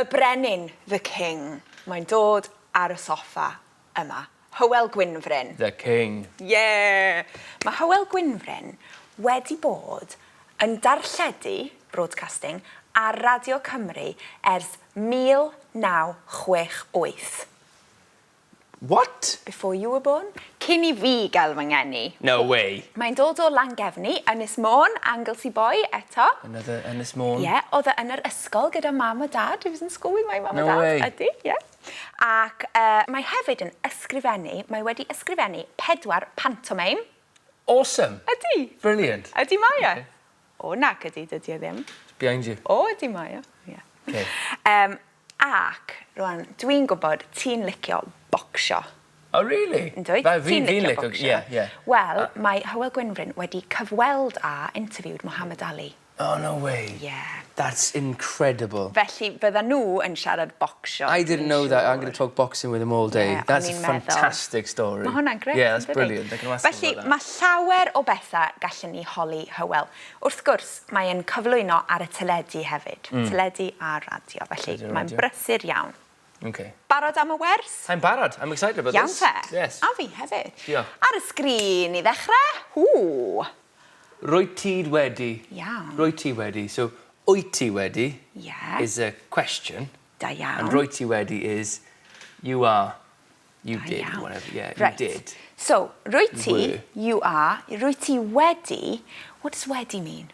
Y brenin, the king. Mae'n dod ar y soffa yma. Hywel Gwynfryn. The king. Yeah! Mae Hywel Gwynfryn wedi bod yn darlledu, broadcasting, ar Radio Cymru ers 1968. What? Before you were born. Cyn i fi gael fy ngeni. No way. Mae'n dod o Langefni, Ynys Môn, Anglesey Boy eto. Another Ynys Môn. Ie, yeah, oedd e yn yr ysgol gyda mam a dad. He was in school with my mum no a dad. Way. Ydy, ie. Yeah. Ac uh, mae hefyd yn ysgrifennu, mae wedi ysgrifennu pedwar pantomime. Awesome. Ydy. Brilliant. Ydy mae e. Okay. O, nac ydy, dydy e ddim. It's behind you. O, ydy mae e. Yeah. Okay. Um, ac, rwan, dwi'n gwybod ti'n licio bocsio. Oh, really? Yn dwyt? Fi, Ti'n fi'n licio licio, bocsio? yeah, yeah. Wel, mae Hywel Gwynfryn wedi cyfweld a interviewed Muhammad Ali. Oh, no way. Yeah. That's incredible. Felly, fydda nhw yn siarad bocsio. I didn't know that. I'm going to talk boxing with him all day. Yeah, that's o'n a i'n meddwl. fantastic story. Mae hwnna'n grêt. Yeah, that's yn dydi? brilliant. I can ask him Felly, about that. mae llawer o bethau gallen ni holi Hywel. Wrth gwrs, mae e'n cyflwyno ar y teledu hefyd. Teledu a radio. Felly, Mm. Teledu a mae'n radio. brysur iawn. Okay. Barod am y wers? I'm barod. I'm excited about Iawn this. te. Yes. A fi hefyd. Diolch. Ar y sgrin i ddechrau. Hw. Rwyt ti wedi. Iawn. Rwyt ti wedi. So, wyt ti wedi Yeah. is a question. Da iawn. And rwyt ti wedi is you are. You Da did, iawn. whatever. Yeah, right. you did. So, rwyt ti, Were. you are, rwyt ti wedi, what does wedi mean?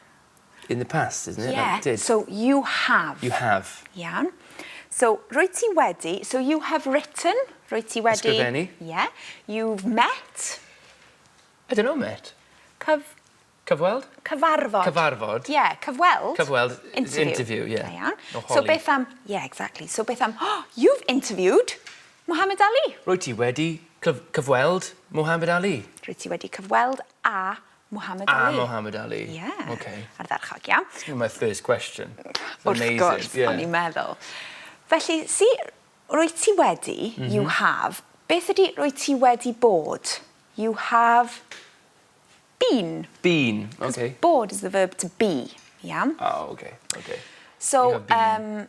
In the past, isn't it? Yeah. Like did. So, you have. You have. Iawn. So, rwyt ti wedi, so you have written, rwyt ti wedi... Ysgrifennu. Yeah. You've met. I don't know, mate. Cyf... Cyfweld? Cyfarfod. Cyfarfod. Yeah, cyfweld. Cyfweld is Interview. interview, yeah. Da iawn. O So holi. beth am... Yeah, exactly. So beth am... Oh, you've interviewed Muhammad Ali. Rwyt ti wedi cyf cyfweld Muhammad Ali. Rwyt ti wedi cyfweld a Muhammad A Ali. Muhammad Ali. Yeah. Okay. Ardderchog, iawn. My first question. It's Wrth amazing. gwrs, yeah. o'n i'n meddwl. Felly, si, rwyt ti wedi, mm -hmm. you have, beth ydy rwyt ti wedi bod? You have been. Been, okay. Bod is the verb to be, yeah? Oh, okay, okay. So, You have been.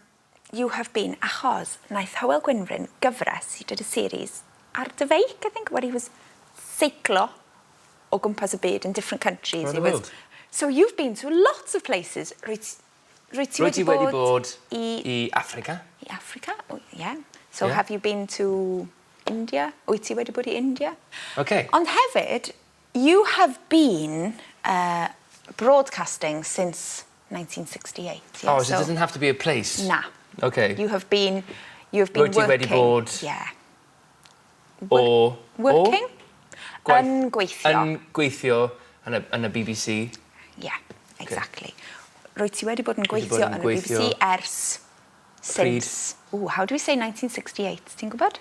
you have been, achos naeth Hywel Gwynfryn gyfres, he did a series, ar dy feic, I think, where he was seiclo o gwmpas y byd in different countries. Around He the was, world. So you've been to lots of places. Rwyt, rwyt ti Rwyt ti wedi bod i, i Africa. i Africa? Oh, yeah. So Yeah. have you been to India? Wyt ti wedi bod i India? Okay. Ond hefyd, you have been uh, broadcasting since 1968. Yeah? Oh, so, it doesn't have to be a place? Na. Okay. You have been, you have been Rwyt ti working. wedi bod Yeah. o... Working? O? Gwaith- Yn gweithio. Yn gweithio yn y, yn y BBC. Yeah, exactly. Rwyt ti wedi bod yn Wedi bod gweithio yn yn y gweithio. BBC ers... Pryd? Since... Ooh, how do we say 1968? Ti'n gwybod?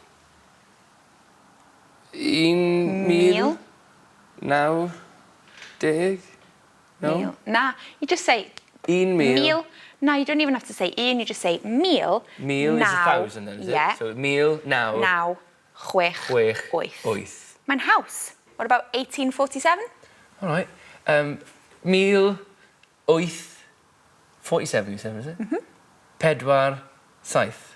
Un mil naw deg? No? Mil. Na, you just say... Un mil. Mil. No, you don't even have to say un, you just say mil. Mil naw, is a thousand then, is yeah, it? So mil, naw, Naw, chwech, chwech, wyth. wyth. Mae'n haws. What about 1847? All right. Um, mil, wyth, 47 you said, is it? Mm -hmm. Pedwar, saith.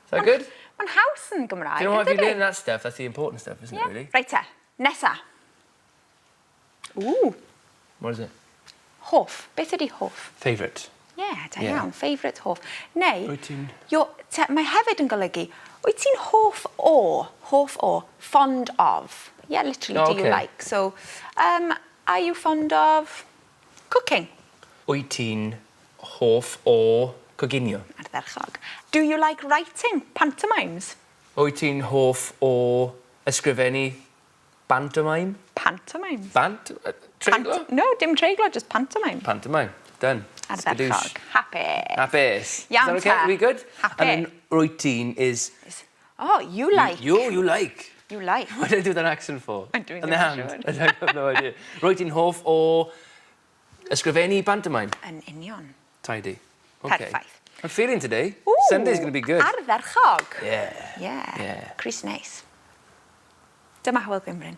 Is that good? Mae'n haws yn Gymraeg, Do you know what? If you yndydi? learn that stuff, that's the important stuff, isn't Yeah. it, really? Reit te, nesa. Ooh, What is it? hoff. Beth ydi hoff? Favourite. Yeah, da Yeah. iawn. Favourite hoff. Neu, Wyt ti'n- your, te, mae hefyd yn golygu, wyt ti'n hoff o, hoff o, fond of. Yeah, literally, Oh, do you okay. like? So, um, are you fond of cooking? Wyt ti'n hoff o coginio? Ardderchog. Do you like writing pantomimes? Wyt ti'n hoff o ysgrifennu pantomime? Pantomimes. Bant? Treiglo? Pant no, dim treiglo, just pantomime. Pantomime. Done. Ardderchog. Happy. Hapus. Iawn Is that okay? te. We good? Happy. And then rwyt ti'n is... Oh, you like. You like. You like. What did I do that accent for? I'm doing And the it hand. for sure. I have no idea. Rwyt ti'n hoff o ysgrifennu pantomime? Yn union. Tidy. Okay. Perffaith. I'm feeling today. Ooh, Sunday's going to be good. Ardderchog. Yeah. Yeah. Yeah. Crys neis. Dyma Hywel Gwynfryn.